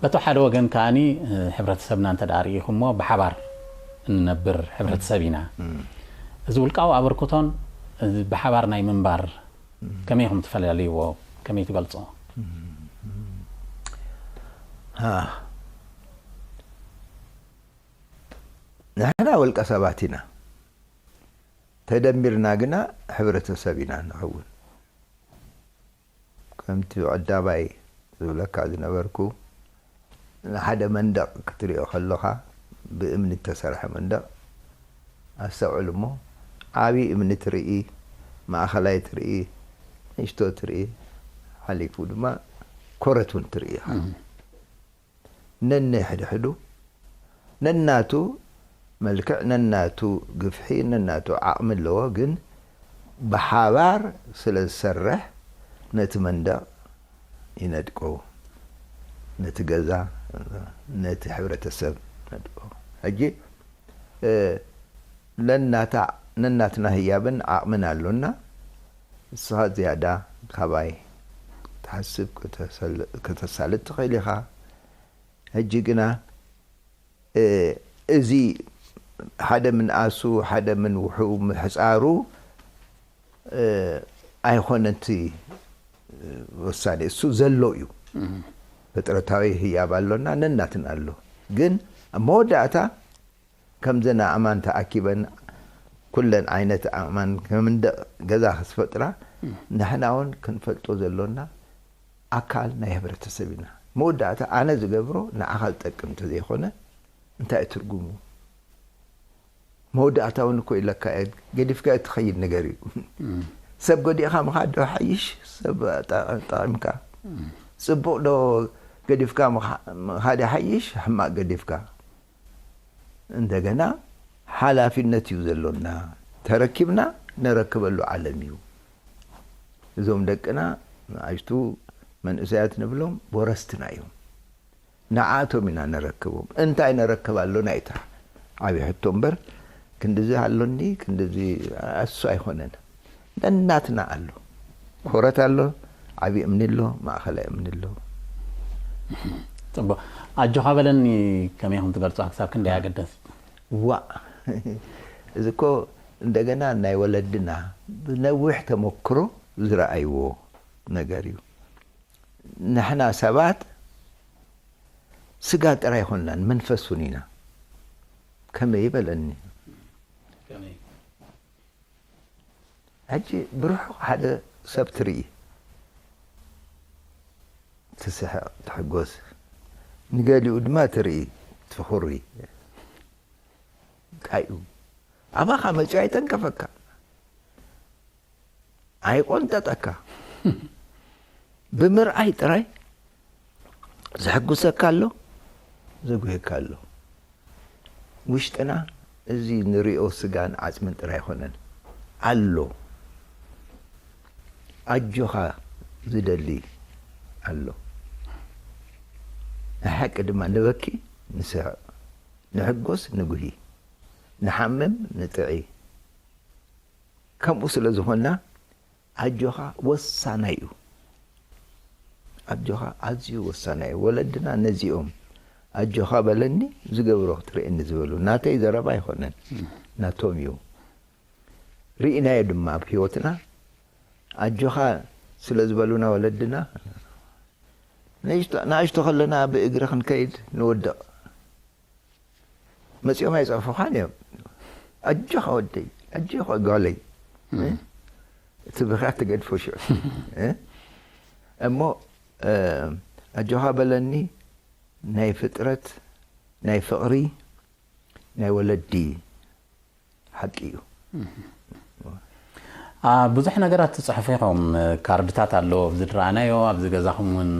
በቲ ሓደ ወገን ከኣኒ ሕብረተሰብና እንተ ደኣ ርኢኹሞ ብሓባር እንነብር ሕብረተሰብ ኢና። እዚ ውልቃዊ ኣበርክቶን እዚ ብሓባር ናይ ምንባር ከመይ ኢኹም ትፈላልይዎ? ከመይ ትገልጾ? ንሕና ውልቀ ሰባት ኢና። ተደሚርና ግና ሕብረተሰብ ኢና ንኸውን። ከምቲ ቀዳማይ ዝብለካ ዝነበርኩ፣ ንሓደ መንደቕ ክትሪኦ ከለኻ፣ ብእምኒ እተሰርሐ መንደቕ ኣስተውዕል እሞ፣ ዓቢ እምኒ ትርኢ፣ ማእኸላይ ትርኢ፣ ንእሽቶ ትርኢ፣ ሓሊፉ ድማ ኮረት እውን ትርኢ ኢኻ። ነንሕድሕዱ ነናቱ መልክዕ፣ ነናቱ ግፍሒ፣ ነናቱ ዓቕሚ ኣለዎ። ግን ብሓባር ስለ ዝሰርሕ ነቲ መንደቕ ይነድቆ፣ ነቲ ገዛ፣ ነቲ ሕብረተሰብ ይነድቆ። ሕጂ ነናትና ህያብን ዓቕምን ኣሎና። ንስኻ ዝያዳ ካባይ ክትሓስብ ከተሳልጥ ትኽእል ኢኻ። ሕጂ ግና እዚ ሓደ ምንኣሱ፣ ሓደ ምንውሑ፣ ምሕጻሩ ኣይኮነን እቲ ወሳኒ። እሱ ዘሎ እዩ። ፍጥረታዊ ህያብ ኣሎና፣ ነናትና ኣሎ። ግን ኣብ መወዳእታ ከምዘን ኣእማን ተኣኪበን ኩለን ዓይነት ኣእማን ከመንደቕ ገዛ ክዝፈጥራ፣ ንሕና እውን ክንፈልጦ ዘሎና ኣካል ናይ ሕብረተሰብ ኢና። መወዳእታ ኣነ ዝገብሮ ንዓኻ ዝጠቅም እንተዘይኮነ እንታይ እዩ ትርጉሙ? መወዳእታ እውን እኮ ኢለካ እየ፣ ገዲፍካዮ እትኸይድ ነገር እዩ። ሰብ ጎዲእኻ ምኻድ ዶ ሓይሽ ሰብ ጠቒምካ? ጽቡቕ ዶ ገዲፍካ ምኻድ ይሓይሽ ሕማቕ ገዲፍካ? እንደገና ሓላፊነት እዩ ዘሎና። ተረኪብና ነረክበሉ ዓለም እዩ። እዞም ደቅና ንኣሽቱ መንእሰያት ንብሎም ወረስትና እዮም። ንዓኣቶም ኢና ነረክቦም። እንታይ ነረክብ ኣሎና እታ ዓብዪ ሕቶ እምበር፣ ክንድዚ ኣሎኒ ክንድዚ እሱ ኣይኮነን። ነናትና ኣሎ። ኮረት ኣሎ፣ ዓብዪ እምኒ ኣሎ፣ ማእኸላይ እምኒ ኣሎ። ጽቡቕ። ኣጆኻ በለኒ ከመይ ከም ትገልጾ ክሳብ ክንደይ ኣገዳሲ። ዋእ፣ እዚ እኮ እንደገና ናይ ወለድና ብነዊሕ ተመክሮ ዝረኣይዎ ነገር እዩ። ንሕና ሰባት ስጋ ጥራይ ኣይኮንናን፣ መንፈስ እውን ኢና። ከመይ በለኒ። ሕጂ ብርሑቕ ሓደ ሰብ ትርኢ፣ ትስሕቕ፣ ትሕጎስ። ንገሊኡ ድማ ትርኢ፣ ትኹሪ። እንታይ እዩ? ኣባኻ መጺኡ ኣይተንከፈካ፣ ኣይቆንጠጠካ። ብምርኣይ ጥራይ ዘሐጉሰካ ኣሎ፣ ዘጉህየካ ኣሎ። ውሽጥና እዚ ንሪኦ ስጋን ዓጽምን ጥራይ ኣይኮነን፣ ኣሎ። ኣጆኻ ዝደሊ ኣሎ። ናይ ሓቂ ድማ ንበኪ፣ ንስሕቕ፣ ንሕጎስ፣ ንጉሂ፣ ንሓምም፣ ንጥዒ። ከምኡ ስለ ዝኾንና ኣጆኻ ወሳናይ እዩ። ኣጆኻ ኣዝዩ ወሳናይ እዩ። ወለድና ነዚኦም ኣጆኻ በለኒ ዝገብሮ ክትርእየኒ ዝበሉ ናተይ ዘረባ ኣይኮነን፣ ናቶም እዩ። ርኢናዮ ድማ ኣብ ህይወትና ኣጆኻ ስለ ዝበሉና ወለድና ንእሽቶ ንኣሽቶ ከለና ብእግሪ ክንከይድ ንወድቕ። መጺኦም ኣይጸርፉኻን እዮም። ኣጆኻ ወደይ፣ ኣጆኻ ጓለይ። እቲ ብኽያት ትገድፎ ሽዑ። እሞ ኣጆኻ በለኒ ናይ ፍጥረት፣ ናይ ፍቕሪ፣ ናይ ወለዲ ሓቂ እዩ። አ፣ ብዙሕ ነገራት ትጽሕፉ ኢኹም። ካርድታት ኣሎ ኣብዚ ዝረኣናዮ፣ ኣብዚ ገዛኹም እውን፣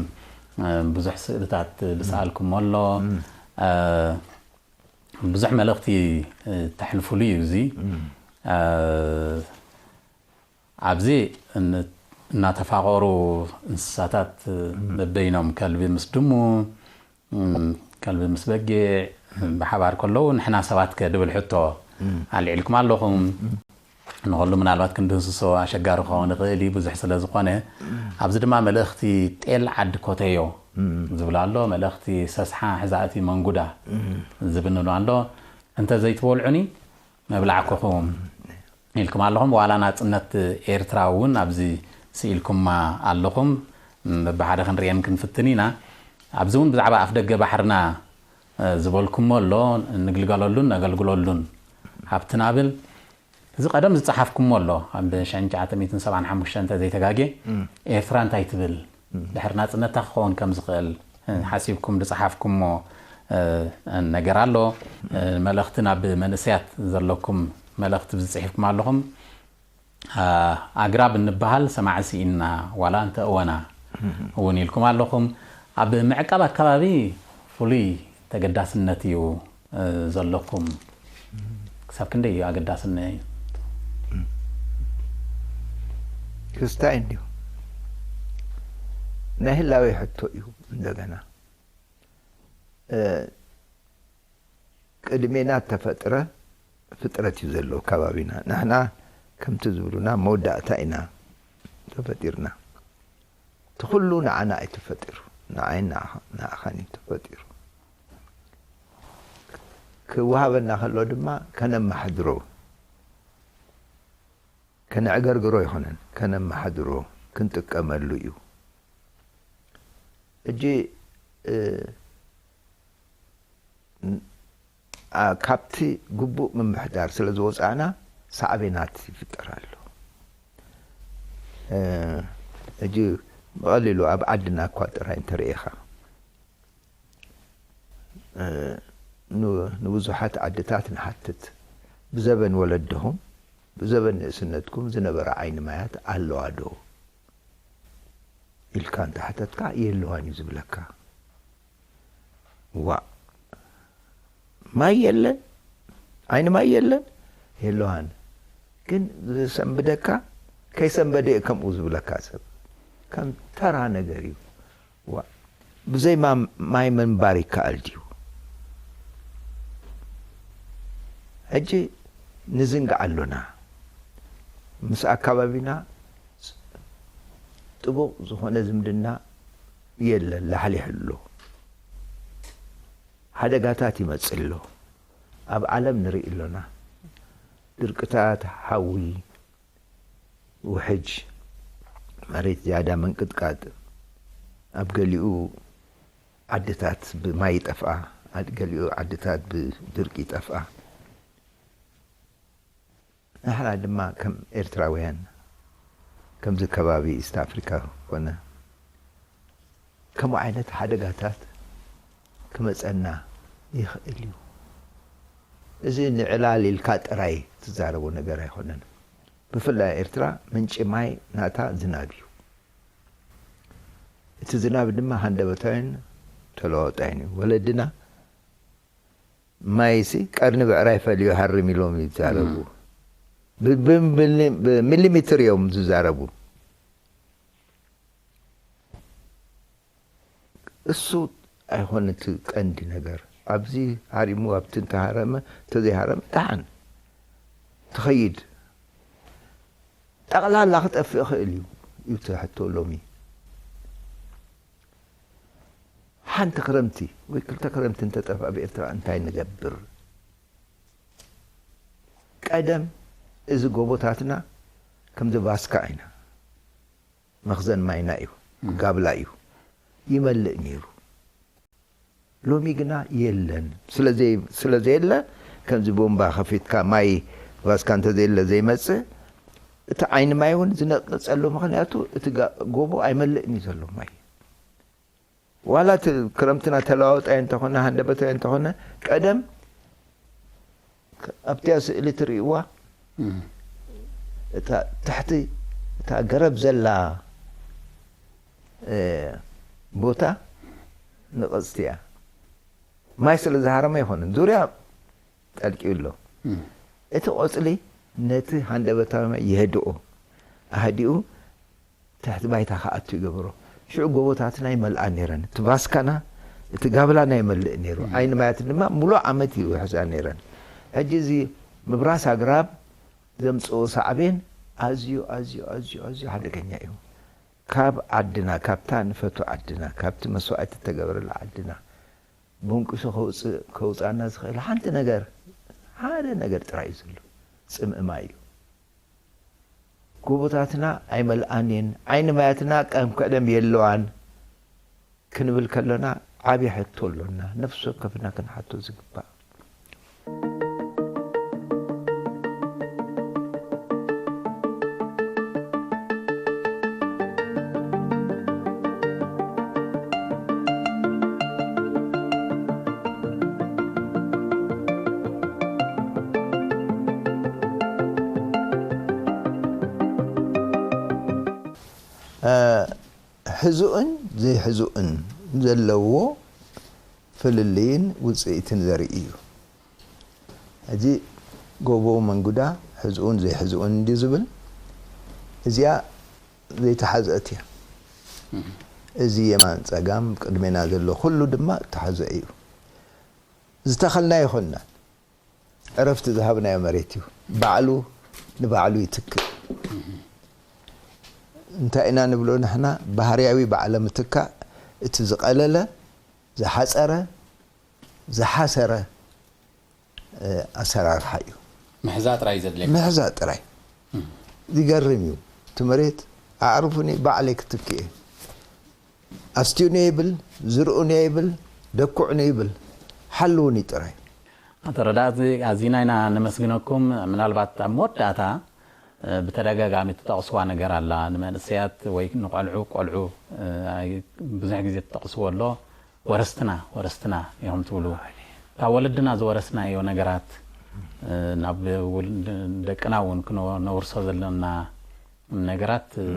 እ፣ ብዙሕ ስእልታት ዝሰኣልኩሞ ኣሎ። እ፣ ብዙሕ መልእኽቲ፣ እ፣ ተሕልፉሉ እዩ እዚ። እ፣ ኣብዚ እን-፣ እናተፋቐሩ እንስሳታት በበይኖም፣ ከልቢ ምስ ድሙ፣ እም፣ ከልቢ ምስ በጊዕ ብሓባር ከለዉ፣ ንሕና ሰባት ከ ድብል ሕቶ ኣልዒልኩም ኣለኹም። ንኸሉ ምናልባት ክንድህስሶ ኣሸጋሪ ክኸውን ይኽእል እዩ፣ ብዙሕ ስለ ዝኾነ። ኣብዚ ድማ መልእኽቲ ጤል ዓዲ ኮተዮ ዝብል ኣሎ፣ መልእኽቲ ሰስሓ ሕዛእቲ መንጉዳ ዝብንሉ ኣሎ። እንተ ዘይትበልዑኒ መብላዕኩኹም ኢልኩም ኣለኹም። ዋላ ናጽነት ኤርትራ እውን ኣብዚ ስኢልኩማ ኣለኹም። በብሓደ ክንርእየን ክንፍትን ኢና። ኣብዚ እውን ብዛዕባ ኣፍደገ ባሕርና፣ እ፣ ዝበልኩሞ ኣሎ፣ እንግልገለሉን ነገልግለሉን ሃብትና ብል። እዚ ቀደም ዝጸሓፍኩሞ ኣሎ፣ ኣብ ሸሕን ትሽዓተ ሚእትን ሰብዓን ሓሙሽተን እንተ ዘይተጋጌ፣ ኤርትራ እንታይ ትብል፣ ድሕሪ ናጽነታ ክኸውን ከም ዝኽእል፣ እ፣ ሓሲብኩም ዝጸሓፍኩሞ፣ እ፣ ነገር ኣሎ። እ፣ መልእኽቲ ናብ መንእሰያት ዘለኩም መልእኽቲ ዝጽሒፍኩም ኣለኹም። አ፣ ኣግራብ እንበሃል ሰማዒ ስኢንና ዋላ እንተ እወና እውን ኢልኩም ኣለኹም። ኣብ ምዕቃብ ኣከባቢ ፍሉይ ተገዳስነት እዩ፣ እ፣ ዘለኩም። ክሳብ ክንደይ እዩ ኣገዳስነት? ክስታይ እንዲሁ ናይ ህላዌ ሕቶ እዩ። እንደገና፣ እ፣ ቅድሜና ተፈጥረ ፍጥረት እዩ ዘሎ ከባቢና። ንሕና ከምቲ ዝብሉና መወዳእታ ኢና ተፈጢርና። እቲ ኩሉ ንዓና እዩ ተፈጢሩ። ንዓይን ንዓኻ-፣ ንዓኻን እዩ ተፈጢሩ። ክወሃበና ከሎ ድማ ከነመሓድሮ፣ ከነዕገርግሮ ይኾነን፣ ከነመሓድሮ፣ ክንጥቀመሉ እዩ። ሕጂ፣ እ፣ ን-፣ ኣ፣ ካብቲ ግቡእ ምምሕዳር ስለ ዝወጻእና ሳዕቤናት ይፍጠር ኣሎ። እ፣ ሕጂ ብቐሊሉ ኣብ ዓድና እኳ ጥራይ እንተርእኻ፣ እ፣ ን-፣ ንብዙሓት ዓድታት ንሓትት፣ ብዘበን ወለድኹም፣ ብዘበን ንእስነትኩም ዝነበራ ዓይኒ ማያት ኣለዋ ዶ? ኢልካ እንተሓተትካ፣ የለዋን እዩ ዝብለካ። ዋእ፣ ማይ የለን? ዓይኒ ማይ የለን? የለዋን። ግን ዝሰንብደካ፣ ከይሰንበደ እዩ ከምኡ ዝብለካ ሰብ። ከም ተራ ነገር እዩ። ዋእ፣ ብዘይ ማ-፣ ማይ ምንባር ይከኣል ድዩ? ሕጂ ንዝንጋዕ ኣሎና። ምስ ኣካባቢና ጥቡቕ ዝኾነ ዝምድና የለን፣ ላሕሊሑ ኣሎ። ሓደጋታት ይመጽእ ኣሎ። ኣብ ዓለም ንርኢ ኣሎና። ድርቅታት፣ ሓዊ፣ ውሕጅ፣ መሬት ዝያዳ ምንቅጥቃጥ፣ ኣብ ገሊኡ ዓድታት ብማይ ይጠፍኣ፣ ኣብ ገሊኡ ዓድታት ብድርቂ ይጠፍኣ። ንሕና ድማ ከም ኤርትራውያን፣ ከምዚ ከባቢ ኢስት ኣፍሪካ ኮነ፣ ከምኡ ዓይነት ሓደጋታት ክመጸና ይኽእል እዩ። እዚ ንዕላል ኢልካ ጥራይ ትዛረቦ ነገር ኣይኮነን። ብፍላይ ኤርትራ ምንጪ ማይ ናታ ዝናብ እዩ። እቲ ዝናብ ድማ ሃንደበታዊን ተለዋዋጣይን እዩ። ወለድና ማይሲ ቀርኒ ብዕራይ ፈልዩ ሃርም ኢሎም ይዛረቡ። ብ-፣ ብ-፣ ብሊ-፣ ብሚሊሜትር እዮም ዝዛረቡ። እሱ ኣይኮነ እቲ ቀንዲ ነገር። ኣብዚ ሃሪሙ ኣብቲ እንተሃረመ፣ እንተዘይሃረመ ደሓን ትኸይድ። ጠቕላላ ክጠፍእ ይኽእል እዩ፣ እዩ እቲ ሕቶ ሎሚ። ሓንቲ ክረምቲ ወይ ክልተ ክረምቲ እንተጠፍኣ ኣብ ኤርትራ እንታይ ንገብር? ቀደም እዚ ጎቦታትና ከምዚ ቫስካ ኢና። መኽዘን ማይና እዩ፣ ጋብላ እዩ። ይመልእ ነይሩ። ሎሚ ግና የለን። ስለ ዘይ-፣ ስለ ዘየለ፣ ከምዚ ቦምባ ከፊትካ ማይ ቫስካ እንተዘየለ ዘይመጽእ፣ እቲ ዓይኒ ማይ እውን ዝነቅጸሉ፣ ምኽንያቱ እቲ ጋ-፣ ጎቦ ኣይመልእን እዩ ዘሎ ማይ። ዋላ እቲ ክረምትና ተለዋወጣይ እንተኾነ፣ ሃንደበታዊ እንተኾነ፣ ቀደም ኣብቲያ ስእሊ ትርእይዋ፣ እታ ትሕቲ እታ ገረብ ዘላ፣ እ፣ ቦታ ንቕጽቲ እያ። ማይ ስለ ዝሃረመ ኣይኮነን፣ ዙርያ ጠልቂዩ ኣሎ። እቲ ቆጽሊ ነቲ ሃንደበታዊ ማይ የህድኦ። ኣህዲኡ ትሕቲ ባይታ ክኣቱ ይገብሮ። ሽዑ ጎቦታትና ይመልኣ ነይረን። እቲ ባስካና፣ እቲ ጋብላና ይመልእ ነይሩ። ዓይኒ ማያት ድማ ሙሉእ ዓመት ይውሕዛ ነይረን። ሕጂ እዚ ምብራስ ኣግራብ ዘምጽኦ ሳዕቤን ኣዝዩ፣ ኣዝዩ፣ ኣዝዩ፣ ኣዝዩ ሓደገኛ እዩ። ካብ ዓድና፣ ካብታ ንፈቱ ዓድና፣ ካብቲ መስዋእቲ እተገበረላ ዓድና፣ ቦንቂሱ ከውጽእ-፣ ከውጽኣና ዝኽእል ሓንቲ ነገር፣ ሓደ ነገር ጥራይ እዩ ዘሎ። ጽምኢ ማይ እዩ። ጎቦታትና ኣይመልኣን እየን፣ ዓይኒ ማያትና ከም ቀደም የለዋን ክንብል ከሎና፣ ዓቢ ሕቶ ኣሎና፣ ነፍሲ ወከፍና ክንሓቶ ዝግባእ። እ፣ ሕዙእን ዘይሕዙእን ዘለዎ ፍልልይን ውጽኢትን ዘርኢ እዩ። ሕጂ ጎቦ መንጉዳ ሕዙእን ዘይሕዙእን እንድዩ ዝብል፣ እዚኣ ዘይተሓዝአት እያ። እዚ የማን ጸጋም ቅድሜና ዘሎ ኩሉ ድማ እተሓዝአ እዩ። ዝተኸልና ኣይኮንናን። ዕረፍቲ ዝሃብናዮ መሬት እዩ። ባዕሉ ንባዕሉ ይትክእ። እንታይ ኢና ንብሎ ንሕና? ባህርያዊ ባዕለ ምትካእ፣ እቲ ዝቐለለ፣ ዝሓጸረ፣ ዝሓሰረ፣ እ፣ ኣሰራርሓ እዩ። ምሕዛ ጥራይ ዘድልየካ። ምሕዛ ጥራይ። ዝገርም እዩ። እቲ መሬት ኣዕርፉኒ፣ ባዕለይ ክትክእ እየ። ኣስትዩኒ ይብል፣ ዝርኡኒ ይብል፣ ደኩዕኒ ይብል፣ ሓልውኒ ጥራይ። ኣቶ ረዳእ፣ እዚ ኣዚና ኢና ነመስግነኩም። ምናልባት ኣብ መወዳእታ፣ እ፣ ብተደጋጋሚ ትጠቕስዋ ነገር ኣላ። ንመንእሰያት ወይ ንቆልዑ፣ ቆልዑ፣ እ፣ ኣይ-፣ ብዙሕ ግዜ ትጠቕስዎ ኣሎ። ወረስትና፣ ወረስትና ኢኹም ትብሉ። ካብ ወለድና ዝወረስናዮ ነገራት፣ እ፣ ናብ ውል-፣ ደቅና እውን ክነ-፣ ነውርሶ ዘለና ነገራት፣ እ፣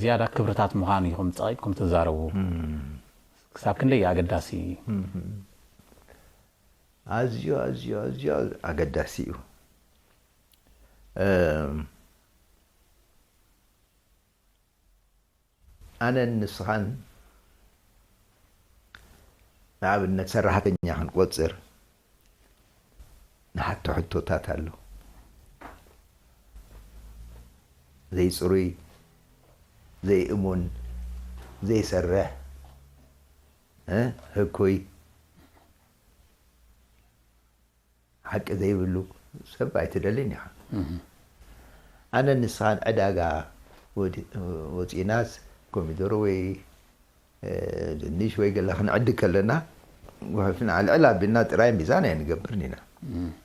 ዝያዳ ክብርታት ምዃኑ ኢኹም ጸቒጥኩም ትዛረቡ። ክሳብ ክንደይ ኣገዳሲ እዩ? ኣዝዩ፣ ኣዝዩ፣ ኣዝዩ ኣገዳሲ እዩ። እም፣ ኣነን ንስኻን ንኣብነት ሰራሕተኛ ክንቆጽር ንሓቶ ሕቶታት ኣሎ። ዘይጽሩይ፣ ዘይእሙን፣ ዘይሰርሕ፣ እ፣ ህኩይ፣ ሓቂ ዘይብሉ ሰብ ኣይትደልን ኢኻ። ኣነ ንስኻን ዕዳጋ ወዲ-፣ ወፂእናስ ኮሚደሮ ወይ፣ እ፣ ድንሽ ወይ ገለ ክንዕድግ ከለና፣ ጉሐፍና ኣልዕል ኣቢልና ጥራይ ሚዛን ኣይንገብርን ኢና።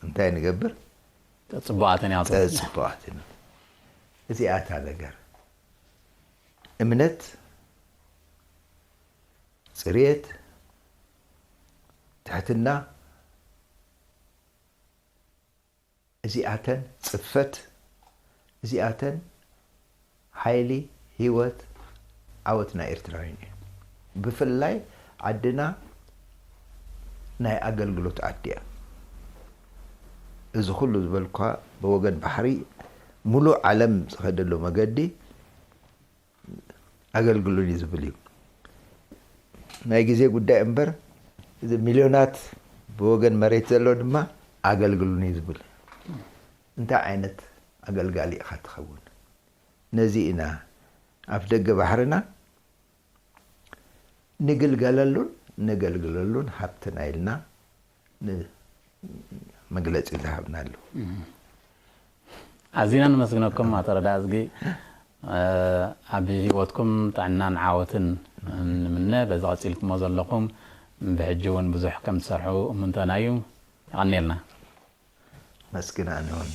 እንታይ ንገብር? ተጽቡኣትን ያው ተጽቡኣትን። እዚኣታ ነገር። እምነት፣ ጽሬት፣ ትሕትና፣ እዚኣተን ጽፈት፣ እዚኣተን ሓይሊ፣ ህይወት፣ ዓወት ናይ ኤርትራውያን እዩ። ብፍላይ ዓድና ናይ ኣገልግሎት ዓዲ እያ። እዚ ኩሉ ዝበልኳ ብወገን ባሕሪ፣ ሙሉእ ዓለም ዝኸደሉ መገዲ ኣገልግሉኒ ዝብል እዩ። ናይ ግዜ ጉዳይ እምበር፣ እዚ ሚልዮናት ብወገን መሬት ዘሎ ድማ ኣገልግሉኒ ዝብል። እንታይ ዓይነት ኣገልጋሊ ኢኻ ትኸውን? ነዚ ኢና ኣፍ ደገ ባሕርና ንግልገለሉን ነገልግለሉን ሃብትና ኢልና ን-፣ መግለጺ ዝሃብናሉ። ኣዚና ነመስግነኩም ኣቶ ረዳ እዝጊ። እ፣ ኣብ ህይወትኩም ጥዕናን ዓወትን ንምነ። በዚ ቀጺልኩሞ ዘለኹም ብሕጂ እውን ብዙሕ ከም ትሰርሑ እምንቶና እዩ። የቐንየልና። መስግን ኣነ እውን።